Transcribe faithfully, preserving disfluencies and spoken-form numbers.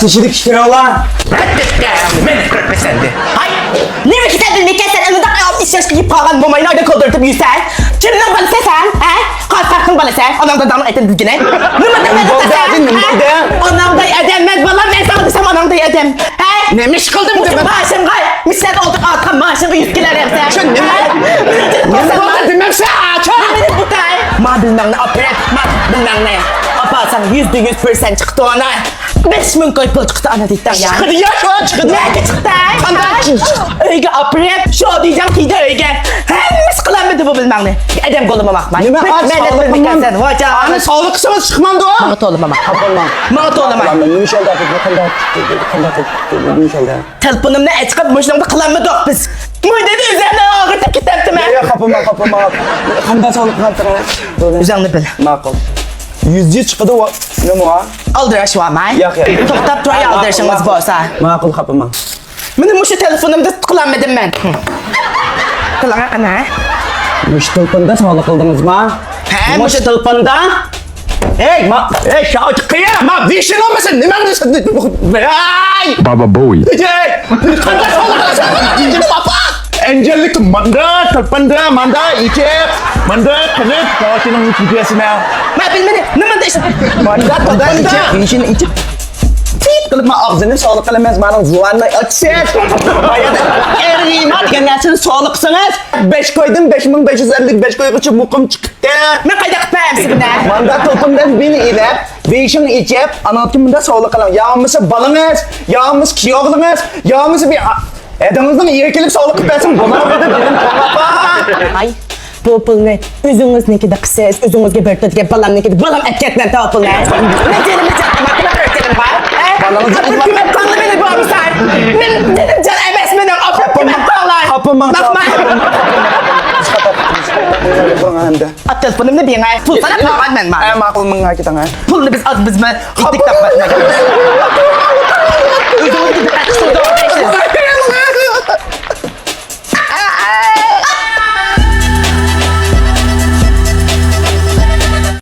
تېشىدىكى ئىككىڭلار. مەن قىرىق بەش ئەمدى. ھاي، نېمە كېسەل بىلمەيكەن سەن؟ ئۇنداق ئىش ياشقا يىپ قالغان موماينى ئۆيدە كولدۇرتۇپ يۈرسەن. كىمنىڭ بالىسى سەن؟ ھە؟ قارىساقنىڭ بالىسى. ئاناڭ داداڭنىڭ ئېتىنى بىلگىنە. نېمە دەپ ئەدەم، نېمە دەيدۇ؟ ئاناڭدەي ئادەم مەن بالام، مەن ساڭا دېسەم ئاناڭدەي ئادەم. ھە؟ نېمە ئىش قىلدىم دېمە. ماشىنىغا، مىسلەت ئالدىغا ئاتقان ماشىنىغا يۈز كېلەر ئەمسە. شۇ نېمە؟ نېمە بولدى دېمەمسە، ئاچا؟ نېمە دېدىم بۇتاي؟ ما بىلمەڭنى ئاپىرىپ، ما بىلمەڭنى. ئاپارساڭ يۈزدە يۈز پىرسەنت چىقىدۇ ئانا. بەش مىڭ كوي پۇل چىقتى ئانا دېيتتىڭ يا. چىقىدۇ يا، شۇ چىقىدۇ. نەگە چىقتى؟ قانداق چىقتى؟ ئۆيگە ئاپىرىپ، شو دېيجاڭ كىيدى ئۆيگە. ھەممىسى قىلالمىدى بۇ بىلمەڭنى. ئادەم قولىما باقماي. نېمە؟ بىر ئاچ مەننەت ساغلىقىڭ بىلمىكەنسەن، مان. ۋاجان. ئانا ساغلىقى ساغلىق چىقمامدۇ؟ ماڭا تولىما، ماڭا. قاپىماڭ. ماڭا تولىما. نېمە ئىش ئالدى؟ قانداق، قانداق، نېمە ئىش ئالدى؟ تېلېفونۇمنى ئەچىقىپ مۇشۇنىڭدا قىلالمىدۇق بىز. مۇندىن ئۆزۈمنى ئاغرىتىپ كېتەمتىمەن. يا، يا، خاپىماڭ، خاپىماڭ. قانداق ساغلىق قىلىۋاتىسىز؟ ئۆزۈڭنى بىل. ماقۇل. يۈز يۈز چىقىدۇ، نېمە؟ ئالدىراش ۋارماي. ياق، ياق. توختاپ تۇراي، ئالدىرىشىڭىز بولسا. ماقۇل، خاپىماڭ. مانا مۇشۇ تېلېفونۇمدا قىلالمىدىم مەن. قىلىڭا قانا. مۇشۇ تېلېفوندا سودا قىلدىڭىزما؟ ھە، مۇشۇ تېلېفوندا. ئەي، ما، ئەي، شاۋچى قىيا، ما، ۋىشىن ئالمىسا نېمە قىلىسەن؟ ئەي! بابا بوي. ئەي! قانداق سودا قىلىسەن؟ پاپا! ئەنجەللىك ماندا، تېلېفوندا، ماندا ئېچىپ، ماندا قىلىپ، شاۋچىنىڭ ۋىدىيوسىنى. ما بىلمىدىم، نېمە دېيىش؟ ماندا تېلېفوندا. ۋىشىن ئېچىپ. تىت قىلىپ مەن ئاغزىنى سوغلۇق قىلىمەن، مانا زۇۋاننى ئاچىسىز. بايا ئېرىما دېگەن نەرسىنى سوغلۇق قىلسىڭىز، بەش كويدىن بەش مىڭ بەش يۈز ئەللىك بەش كويغىچە مۇقىم چىقتى. مەن قايدا قىلىپ بەرسە بۇنى؟ ماندا تېلېفوندىن بىللە ئېلىپ، ۋىشىڭ ئېچىپ، ئانىڭدىن مۇنداق سوغلۇق قىلىڭ. يا بولمىسا بالىڭىز، يا بولمىسا كۈيئوغلىڭىز، يا بولمىسا بىر ئا-، ھەدىڭىزنىڭ ئېرى كېلىپ سوغلۇق قىلىپ بەرسىمۇ بولامدۇ دېدىم، ئاپا. ئاي. بۇ پۇلنى ئۆزىڭىزنىڭكىدە قىلسىز، ئۆزىڭىزگە بىر تۆتكە بالامنىڭكىدە بالام ئەپ كەتمەمتى ئۇ پۇلنى. مەن جېنىمنى جاتلىماققىلا بىر جېنىم بار. ھە؟ بالىڭىزنى ئاپا، كۆمۈپ قالدى مېنى بۇ ئەمسە. مېنىڭ جېنىم جان ئەمەس مېنىڭ. ئاپا، كۆمۈپ قالدى. ئاپا، ماڭا. باقما. تېلېفونۇمنى بېرىڭە. پۇل ساناپ قالغان مەن مانا. ھە، ماقۇل، ماڭا كېتىڭ، ھە. پۇلنى بىز ئاز، بىزمۇ ئىتتىك تاپمايمىز. ئۆزىڭىزگە دىققەت قىلسىڭىز توغرا دەيسىز.